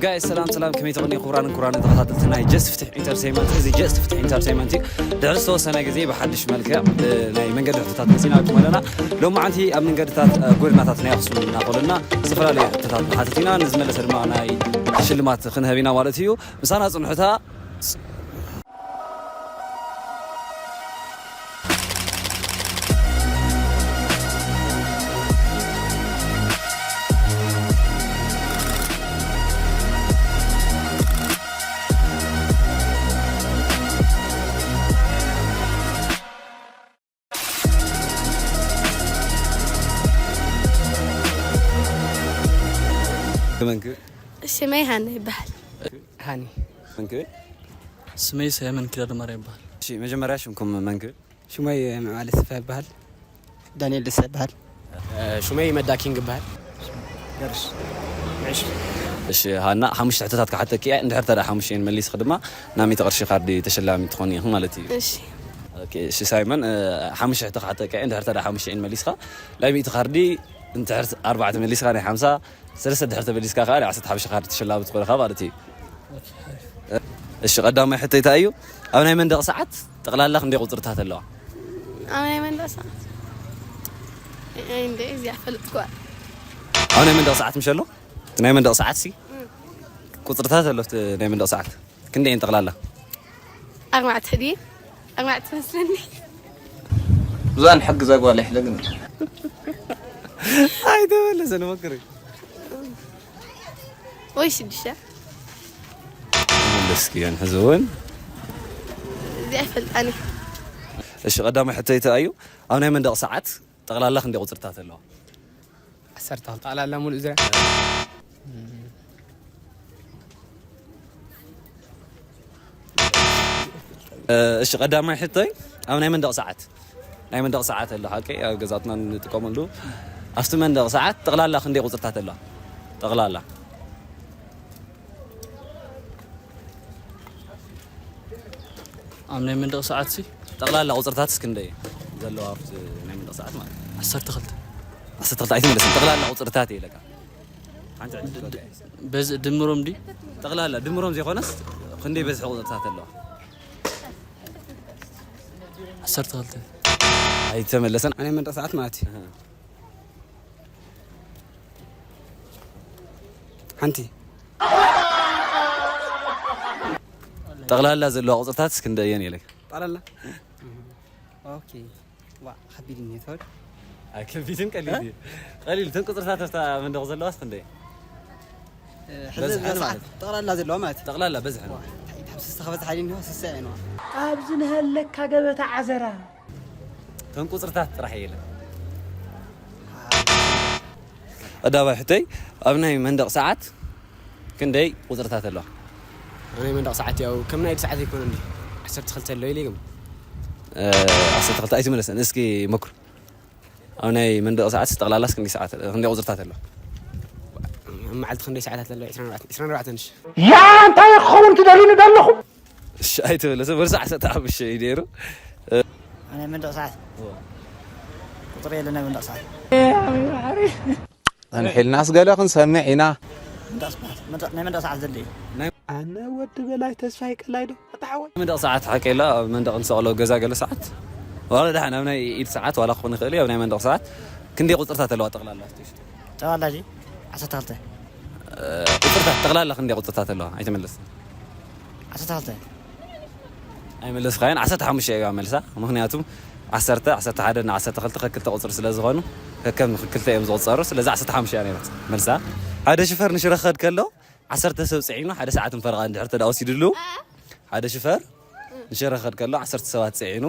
ጋይስ፣ ሰላም ሰላም፣ ከመይ ትኾኑ ክቡራን ክቡራን ተኸታተልቲ ናይ ጀስት ፍትሕ ኢንተርቴይንመንት? እዚ ጀስት ፍትሕ ኢንተርቴይንመንት እዩ። ድሕሪ ዝተወሰነ ግዜ ብሓድሽ መልክዕ ብናይ መንገዲ ሕቶታት መፂናኩም ኣለና። ሎማዓንቲ ኣብ መንገድታት፣ እ፣ ጎደናታት ናይ ኣኽሱም እናኾለና ዝተፈላለዩ ሕቶታት ንሓትት ኢና። ንዝመለሰ ድማ ናይ ሽልማት ክንህብ ኢና ማለት እዩ። ምሳና ፅንሑታ። መንክ ሽመይ ሃና ይበሃል። ሃኒ መንክ ስመይ ሳይመን ኪዳነ ማርያም ይበሃል። እሺ፣ መጀመርያ ሽምኩም መንክ ሽመይ መዓለ ስፋ ይበሃል። ዳንኤል ደስታ ይበሃል። እ፣ ሹመይ መዳ ኪንግ ይበሃል። ደርሽ። እሺ። እሺ፣ ሃና፣ ሓሙሽተ ሕቶታት ክሓተኪ እየ። እንድሕር ተዳ ሓሙሽተን መሊስኺ ድማ ናይ ሚእቲ ቅርሺ ካርዲ ተሸላሚ ትኾኒ ኢኺ ማለት እዩ። እሺ። ኦኬ፣ እሺ፣ ሳይመን፣ እ፣ ሓሙሽተ ሕቶ ክሓተኪ እየ። እንድሕር ተዳ ሓሙሽተን መሊስኻ፣ ናይ ሚእቲ ካርዲ፣ እንድሕር ኣርባዕተ መሊስኻ፣ ናይ ሓምሳ፣ ሰለስተ ድሕር ተመሊስካ ከኣ ናይ ዓሰርተ ሓሙሽተ ካርዲ ተሸላሚ ትኾንኻ ማለት እዩ። እሺ፣ ቀዳማይ ሕቶ እንታይ እዩ? ኣብ ናይ መንደቕ ሰዓት ጠቕላላ ክንደይ ቁጽርታት ኣለዋ? ኣብ ናይ መንደቕ ሰዓት? ኣይ፣ እንደ እዚኣ ፈልጥኳ። ኣብ ናይ መንደቕ ሰዓት ምሽ ኣሎ? እቲ ናይ መንደቕ ሰዓት ሲ? እም። ቁጽርታት ኣሎ እቲ ናይ መንደቕ ሰዓት። ክንደይ እየን ጠቕላላ? ኣርባዕተ ድየ? ኣርባዕተ መስለኒ። ብዙን ሕግዛ ጓል ይሕለ ግን። ኣይተመለሰ ንመክር። ወይ ሽዱሽተ። መለስክዮን ሕዚ እውን። እዚኣ ይፈልጣኒ። እሺ፣ ቀዳማይ ሕቶይ እንታይ እዩ? ኣብ ናይ መንደቕ ሰዓት ጠቕላላ ክንደይ ቁጽርታት ኣለዋ? ዓሰርተ ክልተ ጠቕላላ ሙሉእ ዙርያ። እ፣ እሺ፣ ቀዳማይ ሕቶይ፣ ኣብ ናይ መንደቕ ሰዓት፣ ናይ መንደቕ ሰዓት ኣሎ፣ ሓቂ፣ ኣብ ገዛትና እንጥቀመሉ። ኣብቲ መንደቕ ሰዓት ጠቕላላ ክንደይ ቁጽርታት ኣለዋ? ጠቕላላ። ኣብ ናይ መንደቕ ሰዓት ሲ? ጠቕላላ ቁጽርታትስ ክንደይ ዘለዋ ኣብቲ ናይ መንደቕ ሰዓት ማለት እዩ? ዓሰርተ ክልተ። ዓሰርተ ክልተ ኣይትመለስን። ጠቕላላ ቁጽርታት እየ ኢለካ። ሓንቲ ዕድል በቃ። በዚ ድምሮም ድዩ? ጠቕላላ ድምሮም ዘይኮነስ ክንደይ በዝሒ ቁጽርታት ኣለዋ? ዓሰርተ ክልተ። ኣይተመለሰን። ኣብ ናይ መንደቕ ሰዓት ማለት እዩ። እህ። ሓንቲ። ጠቕላላ ዘለዋ ቁጽርታትስ ክንደየን ኢለካ? ጠቕላላ? ኦኬ። ዋ፣ ከቢድ እኒሄ ተወድ። ኣይ፣ ከቢድን ቀሊል እዩ። ቀሊል፣ እተን ቁጽርታት ኣብታ መንደቕ ዘለዋስ ክንደይ? እ፣ ሕዚ በዝሐን በዚ ማለት ሰዓት ጠቕላላ ዘለዋ ማለት እዩ። ጠቕላላ በዝሐን። ዋ፣ እንታይ፣ ካብ ስሳ ክበዝሕ ሓይሊ እኒሆ፣ ስሳ እየ ነዋ። ኣብዚ ንሃለካ ገበታ ዓዘራ። እተን ቁጽርታት ጥራሕ እየ ኢለ። ቀዳማይ ሕቶይ፣ ኣብ ናይ መንደቕ ሰዓት ክንደይ ቁጽርታት ኣለዋ? ኣብ ናይ መንደቕ ሰዓት ያው ከም ናይ ኢድ ሰዓት ኣይኮነን ድዩ? ዓሰርተ ክልተ ኣሎ ኢለ ይግምት። እ፣ ዓሰርተ ክልተ ኣይትመለሰን። እስኪ ሞክር። ኣብ ናይ መንደቕ ሰዓት ጠቕላላስ ክንደይ ሰዓት፣ ክንደይ ቁጽርታት ኣለዋ? ኣብ መዓልቲ ክንደይ ሰዓታት ኣለዋ? ዕስራን ኣርባዕተን፣ ዕስራን ኣርባዕተን እሺ። ያ እንታይ ክኸውን ትደልዩኒ ዘለኹም? እሺ፣ ኣይትበለሰ፣ መልሲ ዓሰርተ ሓሙሽተ እዩ ነይሩ። እ፣ ኣብ ናይ መንደቕ ሰዓት? እዎ። ቁጽሪ የለን ናይ መንደቕ ሰዓት። ጸንሒልናስ ገለ ክንሰምዕ ኢና። መንደቕ ሰዓት፣ መንደቕ፣ ናይ መንደቕ ሰዓት ዘለ እዩ። ናይ ኣነ ወዲ በላይ ተስፋይ ቀላይ ዶ? ኣታ ሓወይ። መንደቕ ሰዓት ሓቂ ኢላ፣ ኣብ መንደቕ እንሰቕሎ ገዛ ገለ ሰዓት። ዋላ ደሓን ኣብ ናይ ኢድ ሰዓት ዋላ ክኾን ይኽእል እዩ፣ ኣብ ናይ መንደቕ ሰዓት ክንደይ ቁጽርታት ኣለዋ ጠቕላላ? ጠቕላላ ድዩ? ዓሰርተ ክልተ። እ፣ ቁጽርታት፣ ጠቕላላ ክንደይ ቁጽርታት ኣለዋ? ኣይተመለስን። ዓሰርተ ክልተ። ኣይመለስካዮን። ዓሰርተ ሓሙሽተ እያ መልሳ። ምኽንያቱም ዓሰርተ፣ ዓሰርተ ሓደ እና ዓሰርተ ክልተ ከክልተ ቁጽሪ ስለ ዝኾኑ፣ ከከም ክልተ እዮም ዝቑጸሩ። ስለዚ ዓሰርተ ሓሙሽተ እያ ነይራ መልሳ። ሓደ ሽፈር ንሽረ ክኸድ ከሎ፣ ዓሰርተ ሰብ ጽዒኑ ሓደ ሰዓትን ፈረቓ እንድሕር ተደኣ ወሲድሉ፣ ሓደ ሽፈር ንሽረ ክኸድ ከሎ፣ ዓሰርተ ሰባት ጽዒኑ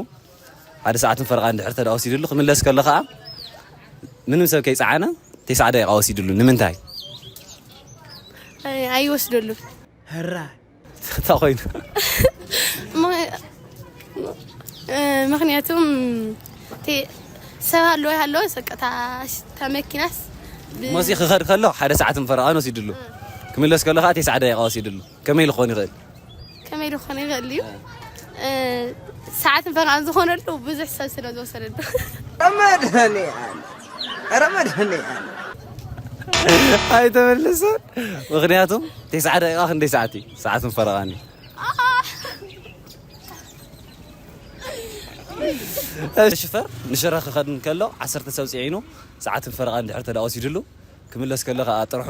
ሓደ ሰዓትን ፈረቓ እንድሕር ተደኣ ወሲድሉ፣ ክምለስ ከሎ ኸኣ ምንም ሰብ ከይጸዓነ፣ ተስዓ ደቂቓ ወሲድሉ። ንምንታይ? ኣይ፣ ኣይወስደሉን። ህራይ። እንታይ ኮይኑ? ም-፣ እ፣ ምኽንያቱም፣ ቴ-፣ ሰብ ኣለዎ ይሃለዎ፣ በቃ፣ እታ፣ እታ መኪናስ ብ- ሞሲ ክኸድ ከሎ ሓደ ሰዓትን ፈረቓን ወሲድሉ። ክምለስ ከሎ ኸዓ ተስዓ ደቂቓ ወሲድሉ። ከመይ ኢሉ ክኾን ይኽእል? ከመይ ኢሉ ክኾን ይኽእል እዩ? እ፣ ሰዓትን ፈረቓን ዝኾነሉ ብዙሕ ሰብ ስለ ዝወሰደሉ። መድኃኔዓለም። ኧረ መድኃኔዓለም። ኣይተመልሰን። ምኽንያቱም ተስዓ ደቂቓ ክንደይ ሰዓት እዩ? ሰዓትን ፈረቓን እዩ። ሽፈር ንሽረ ክኸድ እንከሎ ዓሰርተ ሰብ ጽዒኑ ሰዓትን ፈረቓን ድሕር ተዳ ወሲድሉ ክምለስ ከሎ ከዓ ጥርሑ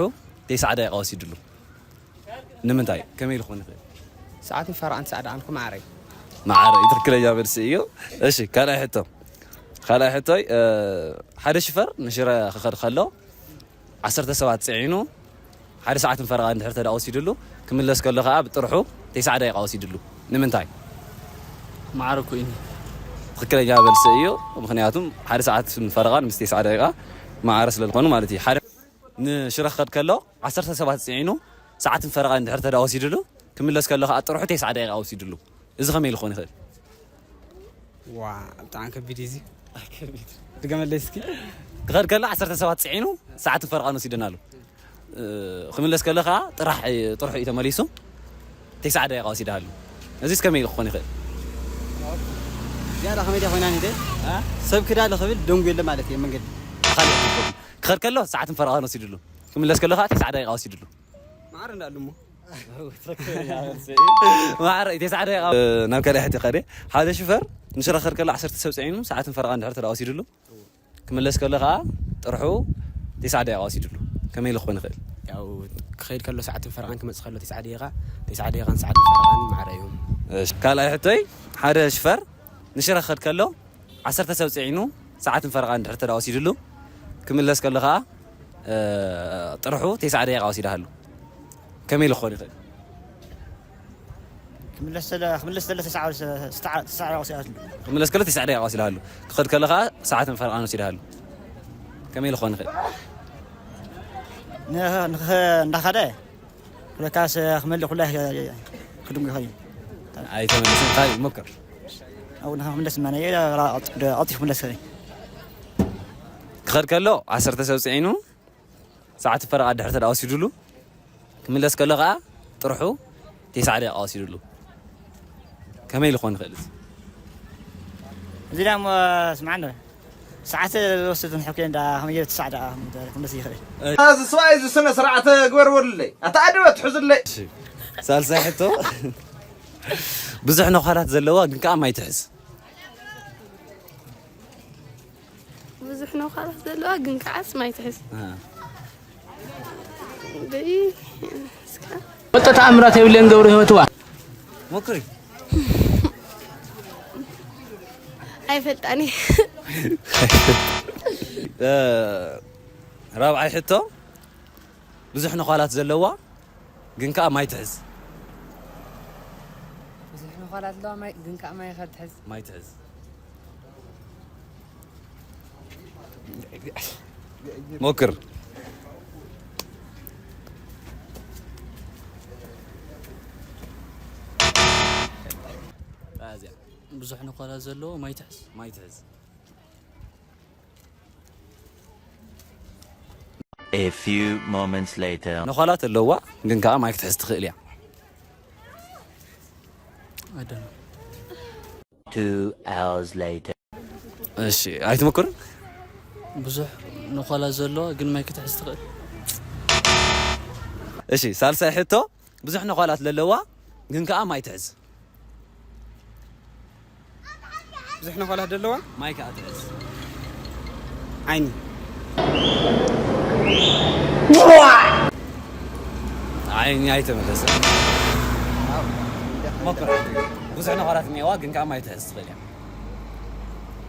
ተስዓ ደቂቓ ወሲድሉ። ንምንታይ? ከመይ ኢሉ ክኾን ይኽእል? ሰዓትን ፈረቓን ሰዓት ደኣ ኣንኩም ዓረይ። ማዕረ እዩ፣ ትኽክለኛ መልሲ እዩ። እሺ፣ ካልኣይ ሕቶ። ካልኣይ ሕቶይ፣ እ፣ ሓደ ሽፈር ንሽረ ክኸድ ከሎ ዓሰርተ ሰባት ጽዒኑ ሓደ ሰዓትን ፈረቓን ድሕር ተዳ ወሲድሉ ክምለስ ከሎ ከዓ ብጥርሑ ተስዓ ደቂቓ ወሲድሉ። ንምንታይ? ማዕረ እኮ እዩ። ትኽክለኛ መልሲ እዩ። ምኽንያቱም ሓደ ሰዓትን ፈረቓን ምስ ተስዓ ደቂቓ ማዕረ ስለ ዝኾኑ ማለት እዩ። ሓደ ንሽረ ክኸድ ከሎ ዓሰርተ ሰባት ጽዒኑ ሰዓትን ፈረቓን ድሕር ተዳ ወሲድሉ ክምለስ ከሎ ከዓ ጥርሑ ተስዓ ደቂቓ ወሲድሉ። እዚ ከመይ ኢሉ ክኾን ይኽእል? ዋ፣ ብጣዕሚ ከቢድ እዩ እዚ። ድገመለይ እስኪ። ክኸድ ከሎ ዓሰርተ ሰባት ጽዒኑ ሰዓትን ፈረቓን ወሲድናሉ። እ፣ ክምለስ ከሎ ከዓ ጥራሕ፣ ጥርሑ እዩ ተመሊሱ። ተስዓ ደቂቓ ወሲድሃሉ። እዚስ ከመይ ኢሉ ክኾን ይኽእል? ዝያዳ ከመይ ድያ ኮይና ንደ? እ? ሰብ ክዳለ ክብል ደንጉ የለ ማለት እዩ መንገዲ። ካልእ ትርጉም። ክኸድ ከሎ ሰዓትን ፈረቓን ወሲድሉ። ክምለስ ከሎ ከዓ ተስዓ ደቂቓ ወሲድሉ። ማዕረ እንዳሉ እሞ። ማዕረ ተስዓ ደቂቓ። እ፣ ናብ ካልኣይ ሕቶ ከደ። ሓደ ሽፈር ንሽረ ክኸድ ከሎ ዓሰርተ ሰብ ጽዒኑ ሰዓትን ፈረቓን ድሕር ተዳ ወሲድሉ። ክምለስ ከሎ ከዓ ጥርሑ ተስዓ ደቂቓ ወሲድሉ። ከመይ ኢሉ ክኾን ይኽእል? ያው ክኸይድ ከሎ ሰዓትን ፈረቓን ክመጽእ ከሎ ተስዓ ደቂቓ፣ ተስዓ ደቂቓን ሰዓትን ፈረቓን ማዕረ እዮም። እሺ፣ ካልኣይ ሕቶይ ሓደ ሽፈር ንሽረ ክኸድ ከሎ ዓሰርተ ሰብ ጽዒኑ ሰዓትን ፈረቓን ድሕር ተዳ ወሲድሉ ክምለስ ከሎ ከዓ፣ እ፣ ጥርሑ ተስዓ ደቂቓ ወሲድሃሉ። ከመይ ኢሉ ክኾን ይኽእል? ክምለስ ዘለ-፣ ክምለስ ዘለ ተስዓ፣ ተስዓ፣ ተስዓ ደቂቓ ወሲድሃሉ። ክምለስ ከሎ ተስዓ ደቂቓ ወሲድሃሉ። ክኸድ ከሎ ከዓ ሰዓትን ፈረቓን ወሲድሃሉ። ከመይ ኢሉ ክኾን ይኽእል? ን-፣ ንኽ-፣ እንዳኸደ ኩለካስ ክመልእ ኩላ ክድንጉ ይኽእል እዩ። ኣይተመልስን። ካልእ ሞክር። ኣብኡ ንኽምለስ ማነ፣ ቀልጢፉ ክምለስ ይኽእል እዩ። ክኸድ ከሎ ዓሰርተ ሰብ ጽዒኑ ሰዓትን ፈረቓን ድሕር ተዳ ወሲድሉ፣ ክምለስ ከሎ ከዓ ጥርሑ ተስዓ ደቂቓ ወሲድሉ። ከመይ ኢሉ ክኾን ይኽእል እዚ? እዚ ደኣ እሞ ስምዓኒ፣ ሰዓት ዝወስድ ንሕኩ እንዳ ከመይ ገይሩ ትስዓት ደኣ ክምለስ ይኽእል? እዚ ሰብኣይ እዚ ስነ ስርዓት ግበርወለይ። ኣታ ኣደብ ኣትሕዙለይ። እሺ፣ ሳልሳይ ሕቶ። ብዙሕ ነዃላት ዘለዋ ግን ከኣ ማይ ትሕዝ። ብዙሕ ነዃላት ዘለዋ ግን ከዓስ ማይ ትሕዝ። እ። በይ፣ እስካ። ወጠ ተኣምራት የብለን ገብረ ህይወትዋ። ሞክሪ። ኣይፈልጣኒ። እ፣ ራብዓይ ሕቶ፣ ብዙሕ ነዃላት ዘለዋ ግን ከኣ ማይ ትሕዝ። ብዙሕ ነዃላት ኣለዋ፣ ማይ፣ ግን ከኣ ማይ ከ ትሕዝ? ማይ ትሕዝ። ሞክር። ኣዝያ። ብዙሕ ነዃላት ዘለዎ ማይ ትሕዝ። ማይ ትሕዝ። A few moments later. ነዃላት ኣለዋ፣ ግን ከኣ ማይ ክትሕዝ ትኽእል እያ። I don't know. Two hours later. እሺ፣ ኣይትሞክርን? ብዙሕ ነዃላት ዘለዋ ግን ማይ ክትሕዝ ትኽእል። እሺ፣ ሳልሳይ ሕቶ፣ ብዙሕ ነዃላት ዘለዋ ግን ከኣ ማይ ትሕዝ። ብዙሕ ነዃላት ዘለዋ? ማይ ከኣ ትሕዝ። ዓይኒ። ዓይኒ ኣይተመለሰን። ሞክር። ብዙሕ ነዃላት እኒአዋ፣ ግን ከኣ ማይ ትሕዝ ትኽእል እያ።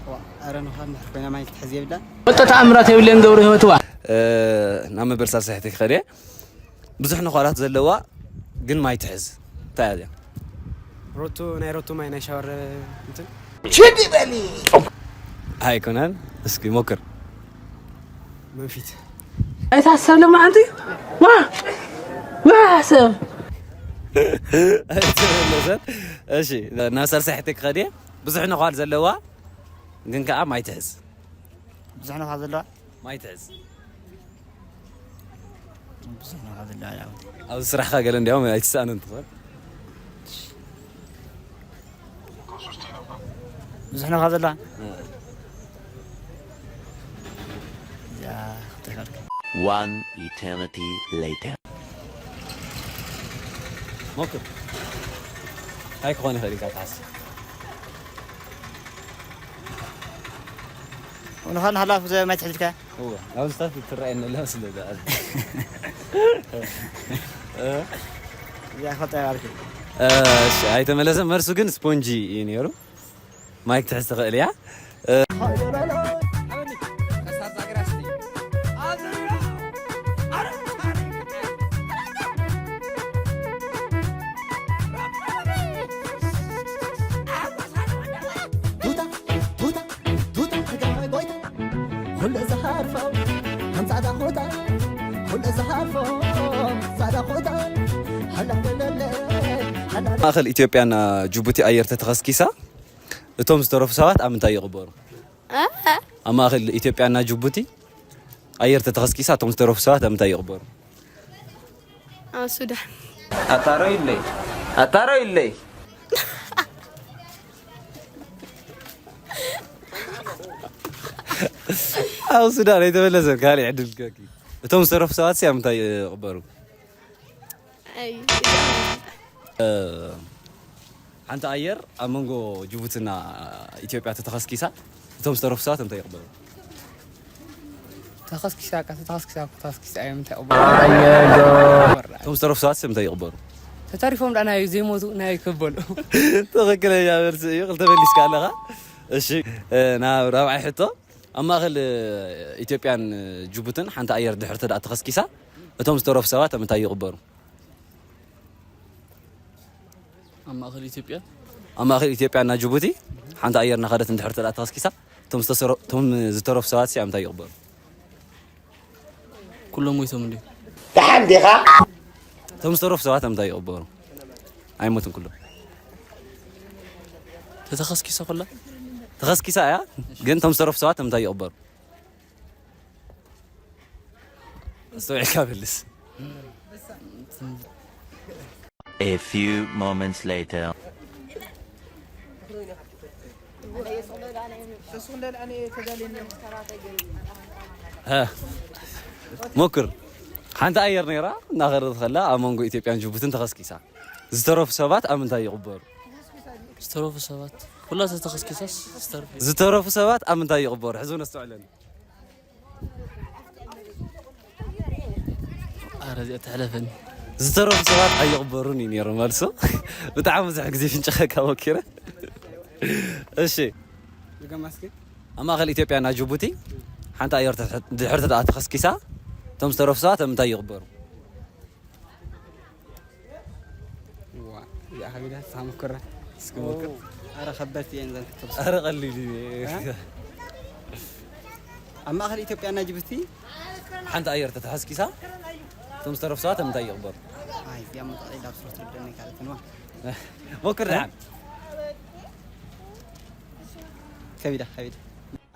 ዋ፣ ኣረ ነዃል እንድሕር ኮይና ማይ ክትሕዝ የብላን። ወጠ ተኣምራት የብለን ገብረ ህይወትዋ። እ፣ ናብ መበል ሳልሳይ ሕቶ ክኸድ እየ። ብዙሕ ነዃላት ዘለዋ ግን ማይ ትሕዝ። እንታይ እያ እዚኣ? ሮቶ፣ ናይ ሮቶ ማይ፣ ናይ ሻወር እንትን። ችድ ይበሊ። ኣይኮነን። እስኪ ሞክር። መንፊት። ኣይታሰብ ለማዓንቲ። ዋ! ዋ ሰብ። ኣይተመለሰን። እሺ፣ ናብ ሳልሳይ ሕቶ ክኸድ እየ። ብዙሕ ነዃል ዘለዋ ግን ከኣ ማይ ትሕዝ። ብዙሕ ነዃል ዘለዋ? ማይ ትሕዝ። ብዙሕ ነዃል ዘለዋ ዳዊት። ኣብዚ ስራሕካ ገለ እንዲያውም ኣይትስኣንን ትኾን። ብዙሕ ነዃል ዘለዋ? እ። እዚኣ ክትሪኻ ኣለካ። One eternity later. ሞክር። እንታይ ክኾን ይኽእል ኢልካ ትሓስብ? ንኻን ሓላፍ ዘ ማይ ትሕልካ? እወ፣ ኣብ ስታት ትረኣየኒ ኣላ ስለ ዝኣ-፣ እ? እዚኣ ኸልጠ ያልኩ። እ፣ እሺ፣ ኣይተመለሰን። መልሱ ግን ስፖንጂ እዩ ነይሩ። ማይክ ትሕዝ ትኽእል እያ። እ፣ ማእኸል ኢትዮጵያና ጅቡቲ ኣየር ተተኸስኪሳ፣ እቶም ዝተረፉ ሰባት ኣብ ምንታይ ይቕበሩ? እ? ኣብ ማእኸል ኢትዮጵያና ጅቡቲ ኣየር ተተኸስኪሳ፣ እቶም ዝተረፉ ሰባት ኣብ ምንታይ ይቕበሩ? ኣብ ሱዳን። ኣታሮ ኢለይ፣ ኣታሮ ኢለይ። ኣብ ሱዳን ኣይተመለሰን፣ ካልእ ዕድል ክህበኪ። እቶም ዝተረፉ ሰባት ሲ ኣብ ምንታይ ይቕበሩ? ኣይ፣ እ፣ ሓንቲ ኣየር ኣብ መንጎ ጅቡትና ኢትዮጵያ ተተኸስኪሳ፣ እቶም ዝተረፉ ሰባት እንታይ ይቕበሩ? ተኸስኪሳ፣ ቃ፣ ተተኸስኪሳ፣ ተኸስኪሳ እዮም እንታይ ይቕበሩ? እቶም ዝተረፉ ሰባት እንታይ ይቕበሩ? ተተሪፎም ደኣ ናይ ዘይሞቱ ናይ ክበሉ። ትኽክለኛ መልሲ እዩ። ክልተ መሊስካ ኣለኻ። እሺ፣ እ፣ ናብ ራብዓይ ሕቶ። ኣብ ማእኸል፣ እ፣ ኢትዮጵያን፣ እ፣ ጅቡትን ሓንቲ ኣየር ድሕር ተደኣ ተኸስኪሳ፣ እቶም ዝተረፉ ሰባት ኣብ ምንታይ ይቕበሩ? ኣብ ማእኸል ኢትዮጵያ? ኣብ ማእኸል ኢትዮጵያ እና ጅቡቲ ሓንቲ ኣየር እናኸደት እንድሕር ተደኣ ተኸስኪሳ፣ እቶም ዝተሰረ-፣ እቶም ዝተረፉ ሰባት ሲ ኣብ ምንታይ ይቕበሩ? ኩሎም ሞይቶም እንድዩ። ደሓን ዲኻ? እቶም ዝተረፉ ሰባት ኣብ ምንታይ ይቕበሩ? ኣይሞቱን ኩሎም። ተተኸስኪሳ ኩላ? ተኸስኪሳ እያ፣ ግን እቶም ዝተረፉ ሰባት ኣብ ምንታይ ይቕበሩ? ኣስተውዒልካ መልስ። A few moments later. ሃ፣ ሞክር። ሓንቲ ኣየር ነይራ፣ እናኸደት ከላ ኣብ መንጎ ኢትዮጵያን ጅቡትን ተኸስኪሳ። ዝተረፉ ሰባት ኣብ ምንታይ ይቕበሩ? ዝተረፉ ሰባት። ኩላ ተተኸስኪሳስ ዝተረፉ። ዝተረፉ ሰባት ኣብ ምንታይ ይቕበሩ? ሕዝውን ኣስተውዕለኒ። ኣረ፣ እዚኣ ትሕለፈኒ። ዝተረፉ ሰባት ኣይቕበሩን እዩ ነይሩ መልሱ። ብጣዕሚ ብዙሕ ግዜ ፍንጭኸካ ሞኪረ። እሺ። ድገማ እስኪ። ኣብ ማእኸል ኢትዮጵያ እና ጅቡቲ ሓንቲ ኣየር ድሕር ተደኣ ተኸስኪሳ፣ እቶም ዝተረፉ ሰባት ኣብ ምንታይ ይቕበሩ? ዋ፣ እዚኣ ከቢዳ፣ ንስኻ ሞክራ። እስኪ ሞክር። ኣረ፣ ከበድቲ እየን እዘን ሕቶ። ኣረ፣ ቀሊል እዩ። እ? ኣብ ማእኸል ኢትዮጵያና ጅቡቲ ሓንቲ ኣየር ተተሓስኪሳ፣ እቶም ዝተረፉ ሰባት ኣብ ምንታይ ይቕበሩ? ኣይ፣ እዚኣ መጣ ኢላ ብስሩ ትርደኒ ካልእ ትንዋ። ሞክር ደሓን። ከቢዳ፣ ከቢዳ።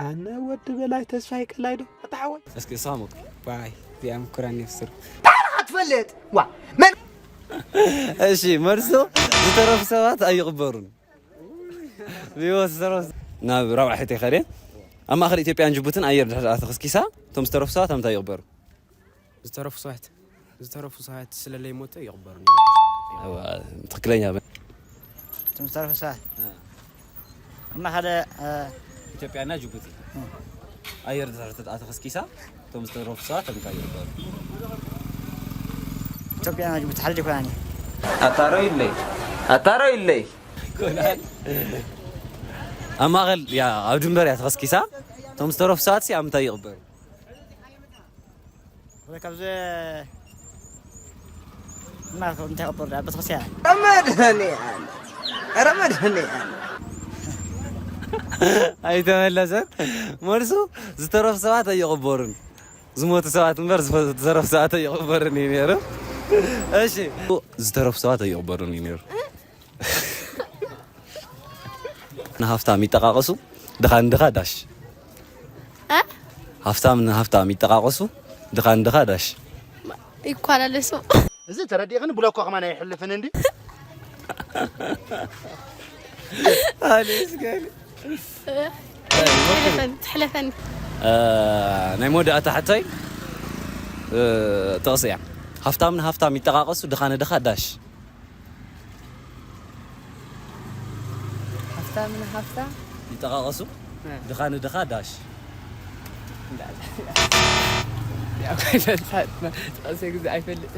ኣነ ወዲ በላይ ተስፋይ ቀላይ ዶ? ኣታ ሓወይ። እስኪ እሳ ሞክር። ዋይ፣ እዚኣ ምኩራን ይፍስር። ኣትፈልጥ? ዋ፣ መን? እሺ፣ መልሱ ዝተረፉ ሰባት ኣይቕበሩን። ብህይወት ዝተረፉ ናብ ራብዓ ሕቶ ይኸደ። ኣብ ማእኸል ኢትዮጵያን ጅቡትን ኣየር ድሕሪ ኣተኸስኪሳ፣ እቶም ዝተረፉ ሰባት ኣብ ምንታይ ይቕበሩ? ዝተረፉ ሰባት፣ ዝተረፉ ሰባት ስለለይሞቱ ይቕበሩን። እዋ፣ ትኽክለኛ በ-፣ እቶም ዝተረፉ ሰባት። እ። ኣብ ማእኸል፣ እ፣ ኢትዮጵያና ጅቡቲ። እ። ኣየር ድሕሪ ተኣ-፣ ተኸስኪሳ፣ እቶም ዝተረፉ ሰባት እንታይ ይቕበሩ? ኢትዮጵያና ጅቡቲ ሓደ ይኮናኒ። ኣታሮ ኢለይ፣ ኣታሮ ኢለይ። ይኮናል። ኣብ ማእኸል፣ ያ፣ ኣብ ድንበር እያ ተኸስኪሳ፣ እቶም ዝተረፉ ሰባት ሲ ኣብ ምንታይ ይቕበሩ? ወደ ካብዚ እና እንታይ ቀበሩ? ኣብ ቤተክርስትያን። ኧረ መድኃኔዓለም። ኧረ መድኃኔዓለም። ኣይተመለሰን። መልሱ ዝተረፉ ሰባት ኣይቕበሩን። ዝሞቱ ሰባት እምበር ዝፈ-፣ ዝተረፉ ሰባት ኣይቕበሩን እዩ ነይሩ። እሺ። ዝተረፉ ሰባት ኣይቕበሩን እዩ ነይሩ። ንሃፍታም ይጠቃቀሱ፣ ድኻ ንድኻ ዳሽ። እ? ሃፍታም ንሃፍታም ይጠቃቀሱ፣ ድኻ ንድኻ ዳሽ። ይኳላለሱ። እዚ ተረዲእኽን ብሎኮ ከማን ኣይሕልፍን እንዲ። ኣሌስ ገሊ። ትሕለፈኒ፣ ትሕለፈኒ። እ፣ ናይ መወዳእታ ሕቶይ፣ ጥቕሲ እያ። ሃፍታም ንሃፍታም ይጠቓቐሱ፣ ድኻ ንድኻ ዳሽ። ሃፍታም ንሃፍታም ይጠቓቐሱ፣ ድኻ ንድኻ ዳሽ። ያው ኣይፈልጣት ጥቕሲ ግዜ ኣይፈልጥ።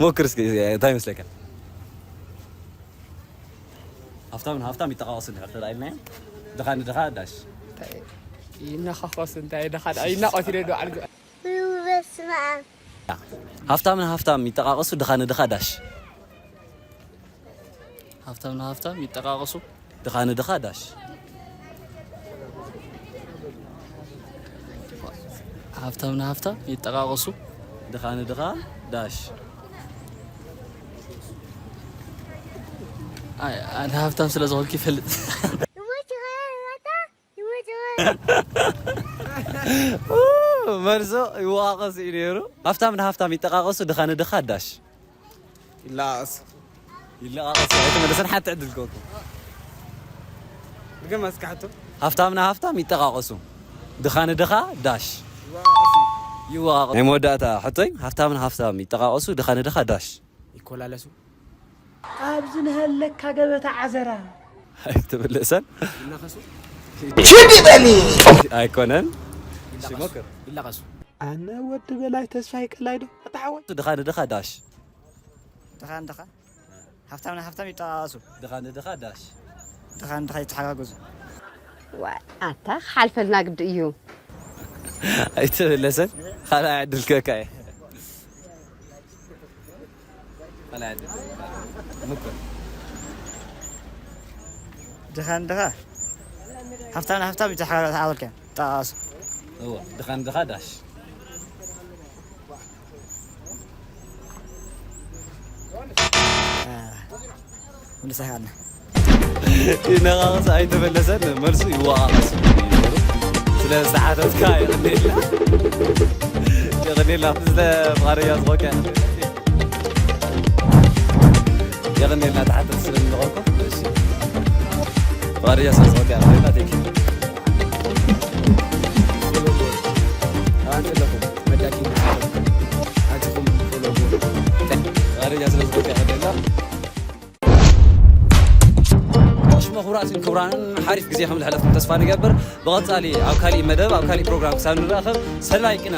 ሞክር እስኪ፣ እንታይ ይመስለካ? ሃፍታም ንሃፍታም ይጠቓቐሱ እንድሕር ተራእይናዮ፣ ድኻ ንድኻ ዳሽ። ይናኻኸሱ እንታይ ድኻ ይናቆት ኢለ ዶ ዓልጉ በስመ ኣብ ሃፍታም ንሃፍታም ይጠቓቐሱ፣ ድኻ ንድኻ ዳሽ። ሃፍታም ንሃፍታም ይጠቃቀሱ። ድኻ ንድኻ ዳሽ። ሃፍታም ንሃፍታም ይጠቃቀሱ። ድኻ ንድኻ ዳሽ። ኣይ ኣነ ሃፍታም ስለ ዝኾንኩ ይፈልጥ። ይሞት ይኸረታ ይሞት ይኸረ መልሶ ይወቃቀስ እዩ ነይሩ። ሃፍታም ንሃፍታም ይጠቃቀሱ፣ ድኻ ንድኻ ዳሽ። ይላቀሱ ይለቃቀሱ ኣይተመለሰን። ሓንቲ ዕድል ከወኩም ድገም ኣስካሕቱ ሃፍታም ንሃፍታም ይጠቃቀሱ፣ ድኻ ንድኻ ዳሽ። ይወቃቀሱ። ናይ መወዳእታ ሕቶይ፣ ሃፍታም ንሃፍታም ይጠቃቀሱ፣ ድኻ ንድኻ ዳሽ። ይኮላለሱ ኣብዚ ንሃለካ ገበታ ዓዘራ ኣይተመለሰን። ይናኸሱ ኣይኮነን። እሺ ሞክር። ይላቀሱ ኣነ ወዲ በላይ ተስፋይ ቀላይ ዶ ኣታሓወይ ድኻ ንድኻ ዳሽ። ድኻ ንድኻ ሃፍታም ንሃፍታም ይጠቓቐሱ። ድኻ ንድኻ ዳሽ። ድኻ ንድኻ ይተሓጋገዙ። ዋ ኣታ ክሓልፈልና ግዲ እዩ። ኣይተመለሰን። ካልኣይ ዕድል ከካ እየ። ካልኣይ ዕድል። ምኩር። ድኻ ንድኻ ሃፍታም ንሃፍታም ይተሓጋገዙ። ይጠቓቐሱ። እወ፣ ድኻ ንድኻ ዳሽ። ምልሳይ ካልና ይነቓቕስ ኣይተመለሰን። መልሱ ይወቓቐስ። ስለ ዝተሓተትካ የቐኔልና። የቐኔልና። ስለ ፍቓደኛ ዝኾንካ የቐኔልና። የቐኔልና ተሓተት ስለ ዝኾንኩም። እሺ። ፍቓደኛ ስለ ዝኾንካ የቐኔልና። ቴንክ ዩ። ኣንተ ኣለኹ። መዳኪ ኣቲኹም። ፍቓደኛ ስለ ዝኾንካ የቐኔልና። ሽሞ ክቡራትን ክቡራንን ሓሪፍ ግዜ ከም ዝሕለፍኩም ተስፋ ንገብር። ብቐጻሊ ኣብ ካሊእ መደብ ኣብ ካሊእ ፕሮግራም ክሳብ ንራኸብ ሰናይ ቅነ።